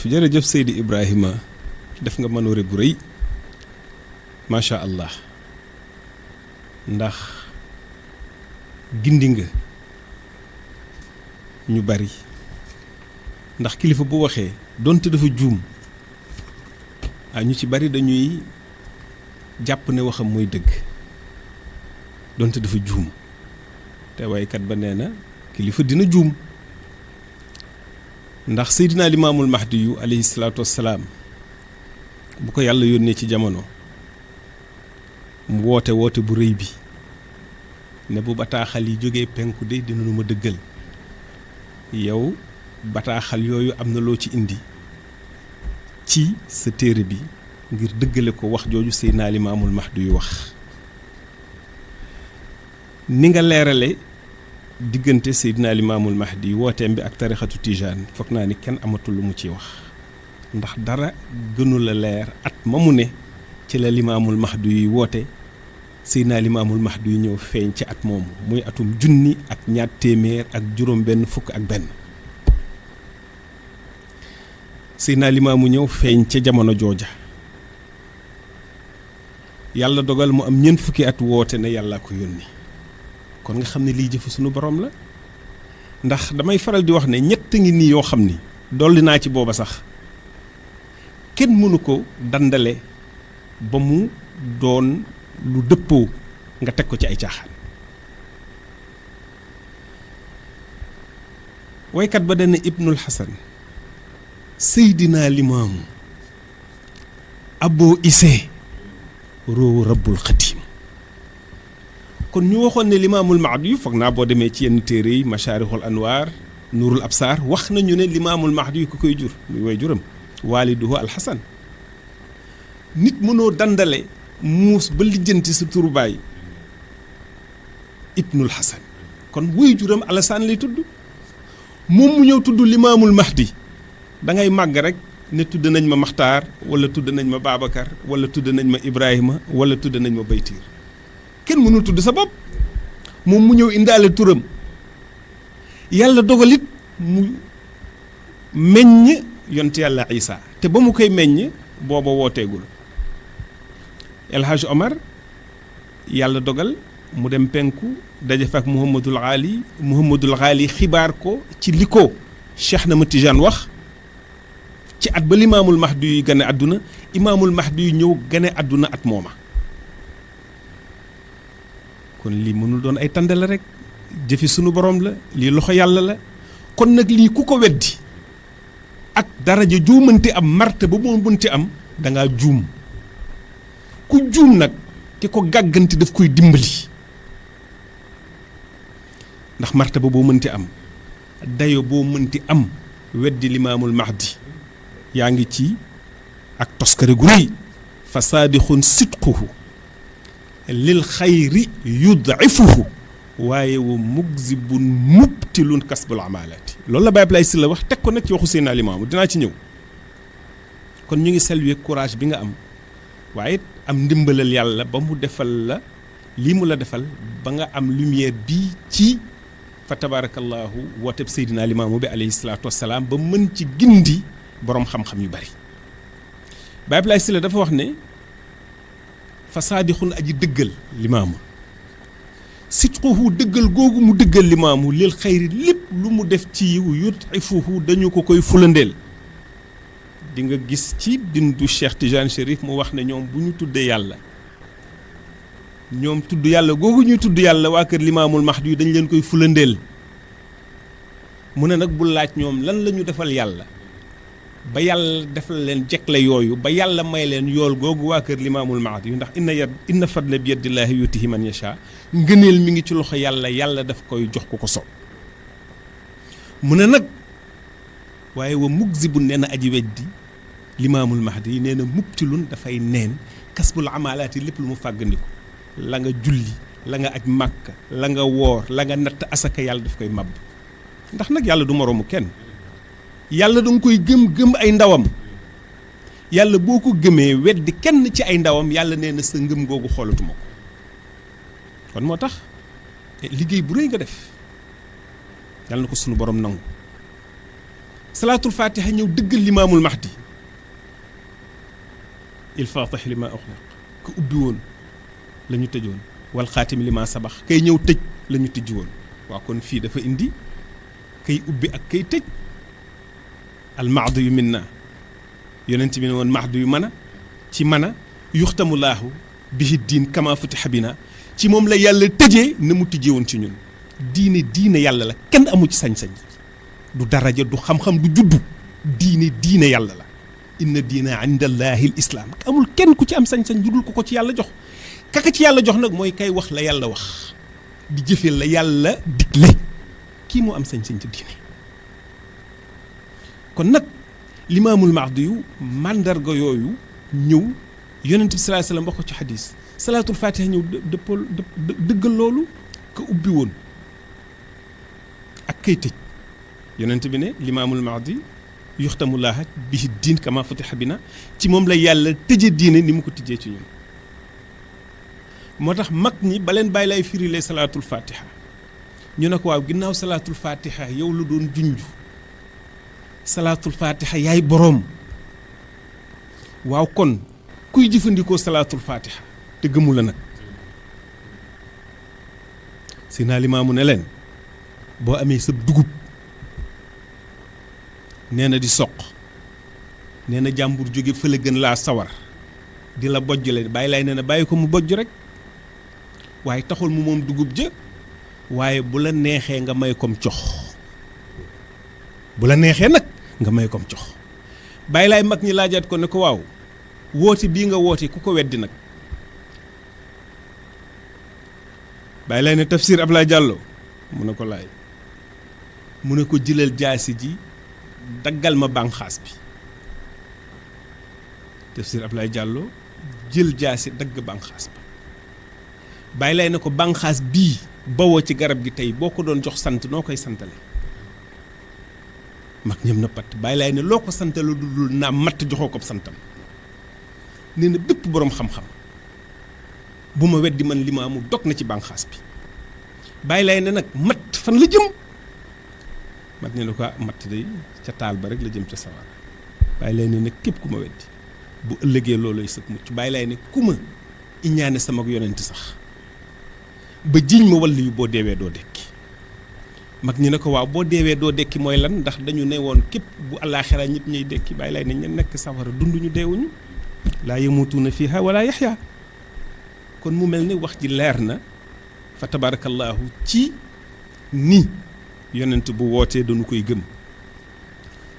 jërëjëf Seydi Ibrahima def nga manoore gu rëy macha allah ndax gindi nga ñu bari ndax kilifa bu waxee donte dafa juum ñu ci bari dañuy jàpp ne waxam mooy dëgg donte dafa juum te waykat ba nee na kilifa dina juum ndax Seydina Limaamul Mahdi yu alayhi salaatu wassalaam bu ko yàlla yónnee ci jamono mu woote bu rëy bi ne bu bataaxal yi jógee penku de dinañu ma dëggal yow bataaxal yooyu am na loo ci indi ci sa téere bi ngir dëggale ko wax jooju Seydina Limaamul Mahdi yu wax ni nga leerale diggante Seydina Limaamul Mahdi wooteem bi ak tarixatu Tijaan foog naa ni kenn amatul lu mu ciy wax ndax dara gënu la leer at ma mu ne ci la Limaamul Mahdi yuy woote Seydina Limaamul Mahdi yu ñëw feeñ ci at moomu muy atum junni ak ñaar téeméer ak juróom benn fukk ak benn Seydina Limaamu ñëw feeñ ca jamono jooja yàlla dogal mu am ñeent fukki at woote ne yàlla ko yónni kon nga xam ne lii jëfu sunu borom la ndax damay faral di wax ne ñett ngi nii yoo xam ni dolli naa ci booba sax kenn mënu ko dandale ba mu doon lu dëppoo nga teg ko ci ay caaxaan waykat ba dana Ibnul Hasan Seydina Limaamu Abo Ise roowu rabbul xatiim kon ñu waxoon ne Limaamul Mahdi yu foog naa boo demee ci yenn téere yi Mashaarixul Anwaar Nuurul Absaar wax nañu ne Limaamul Mahdi yu ku koy jur muy way juram waaliduhu alxasan nit mënoo dandale muus ba lijjanti sa turu baay Ibnul Hasan kon way juram Alasaan lay tudd moom mu ñëw tudd Limaamul Mahdi da ngay màgg rek ne tudd nañ ma Maxtaar wala tudd nañ ma Babacar wala tudd nañ ma Ibrahima wala tudd nañ ma Baytiir kenn mënul tudd sa bopp moom mu ñëw indaale turam yàlla dogalit mu meññ yont yàlla Isa te ba mu koy meññ booba wooteegul El Hadj Omar yàlla dogal mu dem penku daje fa ak Muhammadul Ghali xibaar ko ci li ko Cheikh na ma Tijaan wax ci at ba Limaamul Mahdi yu gane àdduna Imaamul Mahdi yu ñëw gane àdduna at mooma kon lii mënul doon ay tàndale rek jëfi sunu borom la lii loxo yàlla la kon nag lii ku ko weddi ak daraja joo mënti am marte ba moo mënti am dangaa juum ku juum nag ki ko gàgganti daf koy dimbali ndax marte ba boo mënti am dayo boo mënti am weddi Limaamul Mahdi yaa ngi ci ak toskare gu rëy fa saadixun sidquhu lil xayri yud'ifuhu waaye wa mugzibun mubtilun kasbul amalaati loolu la Baye Ablaye Sylla wax teg ko nag ci waxu Seydina Limaamu dinaa ci ñëw kon ñu ngi saluer courage bi nga am waaye am ndimbalal yàlla ba mu defal la lii mu la defal ba nga am lumière bii ci fa tabarakallahu wooteb Seydina Limaamu bi alayhi salaatu wassalaam ba mën ci gindi boroom xam-xam yu bari Baye Ablaye Sylla dafa wax ne fa saadixun aji dëggal Limaamu sidquhu dëggal googu mu dëggal Limaamu lil xayri lépp lu mu def ci yiw yutifuhu dañu ko koy fulandeel di nga gis ci bindu Cheikh Tijane Chérif mu wax ne ñoom bu ñu tuddee yàlla ñoom tudd yàlla googu ñuy tudd yàlla waa kër Limaamul Mahdi yu dañ leen koy fulandeel mu ne nag bul laaj ñoom lan la ñu defal yàlla ba yàlla defal leen jekle yooyu ba yàlla may leen yool googu waa kër Limaamul Mahdi yu ndax inna fadla bi yadillaahi yutihi man yasha ngëneel mi ngi ci loxo yàlla yàlla daf koy jox ku ko sopp mu ne nag waaye wa mugzibun nee na aji weddi Limaamul Mahdi yi nee na mubtilun dafay neen kasbul amalaati lépp lu mu fàggandiku la nga julli la nga aj màkk la nga woor la nga natt asaka yàlla daf koy màbb ndax nag yàlla du moroomu kenn yàlla danga koy gëm ay ndawam yàlla boo ko gëmee weddi kenn ci ay ndawam yàlla nee na sa ngëm googu xoolatuma ko kon moo tax liggéey bu rëy nga def yàlla na ko sunu borom nangu salaatul fatiha ñëw dëggal limaamul mahdi il fatih li ma uxliq ku ubbi woon la ñu tëjoon wal xaatim li ma sabax kay ñëw tëj la ñu tëj woon waaw kon fii dafa indi kay ubbi ak kay tëj al mahdi yu minna yonent bi ne woon mahdi yu mën a ci mën a yuxtamulaahu bihi diin kama futiha bina ci moom la yàlla tëjee na mu tëjee woon ci ñun diine yàlla la kenn amu ci sañ-sañ du daraja du xam-xam du juddu diine yàlla la inna diina inda allahi l islaam amul kenn ku ci am sañ-sañ judul ko ci yàlla jox kaka ci yàlla jox nag mooy kay wax la yàlla wax di jëfee la yàlla digle kii moo am sañ-sañ ci diine kon nag limaamul mahdi yu màndarga yooyu ñëw yonent bi sallallahu alayhi wasallam wax ko ci xadis salaatul fatiha ñëw dëggal loolu ka ubbi woon ak kay tëj yonent bi ne limaamul mahdi yuxtamulaaha bihi diin kama futiha bina ci moom la yàlla tëje diine ni mu ko tëjee ci ñun moo tax mag ñi ba leen bàyyi lay firilee salaatul fatiha ñu ne ko waaw ginnaaw salaatul fatiha yow la doon junj salaatul fatiha yaay boroom waaw kon kuy jëfandikoo salaatul fatiha te gëmu la nag si naa limaamu ne leen boo amee sa dugub nee na di soq nee na jàmbur jóge fële gën laa sawar di la bojj le bàyyi lay nee na bàyyi ko mu bojj rek waaye taxul mu moom dugub ja waaye bu la neexee nga may kom cox bu la neexee nag nga may kom cox bàyyi laay mag ñi laajaat ko ne ko waaw woote bii nga woote ku ko weddi nag bàyyi lay ne tafsir Ablaye Diallo mu ne ko laay mu ne ko jëlal jaasi ji daggal ma bànqaas bi tafsir Ablaye Diallo jël jaasi dagg bànqaas bi bàyyi lay ne ko bànqaas bii bawoo ci garab gi tey boo ko doon jox sant noo koy santale mag ñëm na pat bàyyi lay ne loo ko santale du dul naam matt joxoo ko santam nee na bépp boroom xam-xam bu ma weddi man limaamu dog na ci bànqaas bi bàyyi lay ne nag matt fan la jëm mat ne na ko matt day ca taal ba rek la jëm ca sawar bàyyi lay ne nag képp ku ma weddi bu ëllëgee looloy sëg mucc bàyyi lay ne ku ma iñaane sama yonent sax ba jiñ ma wàll yu boo deewee doo dekki mag ñi ne ko waaw boo deewee doo dekki mooy lan ndax dañu ne woon képp bu àllaaxira ñëpp ñuy dekki bàyyi lay ne ña nekk safara dunduñu deewuñu laa yamutuuna fiiha wala yaxya kon mu mel ni wax ji leer na fa tabarakallahu ci ni yonent bu wootee dañu koy gëm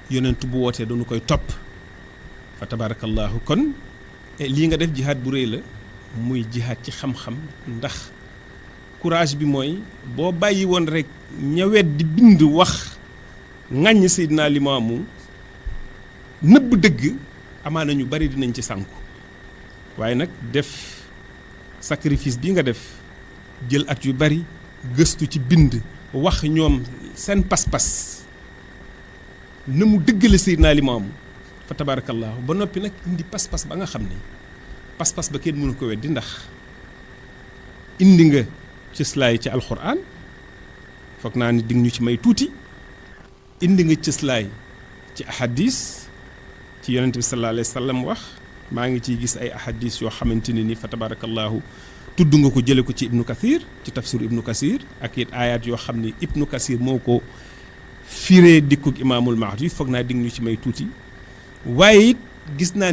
yonent bu wootee dañu koy topp fa tabarakallahu kon lii nga def jihaad bu rëy la muy jihaad ci xam-xam ndax courage bi mooy boo bàyyi woon rek ña weddi bind wax ŋàññ Seydina Limaamu nëbb dëgg amaana ñu bari dinañ ci sànku waaye nag def sacrifice bi nga def jël at yu bari gëstu ci bind wax ñoom seen pas-pas na mu dëggale Seydina Limaamu fa tabarakallahu ba noppi nag indi pas-pas ba nga xam ne pas-pas ba kenn mënu ko weddi ndax indi nga cëslaay ci alxuraan foog naa ni dig ñu ci may tuuti indi nga cëslaay ci ahadis ci yonent bi sallallahu alayhi wa sallam wax maa ngi ciy gis ay ahadis yoo xamante ne ni fa tabarakallahu tudd nga ko jële ko ci ibnu kathir ci tafsiru ibnu kathir ak it ayat yoo xam ni ibnu kathir moo ko firee dikkug imaamul mahdi foog naa dig ñu ci may tuuti waaye it gis naa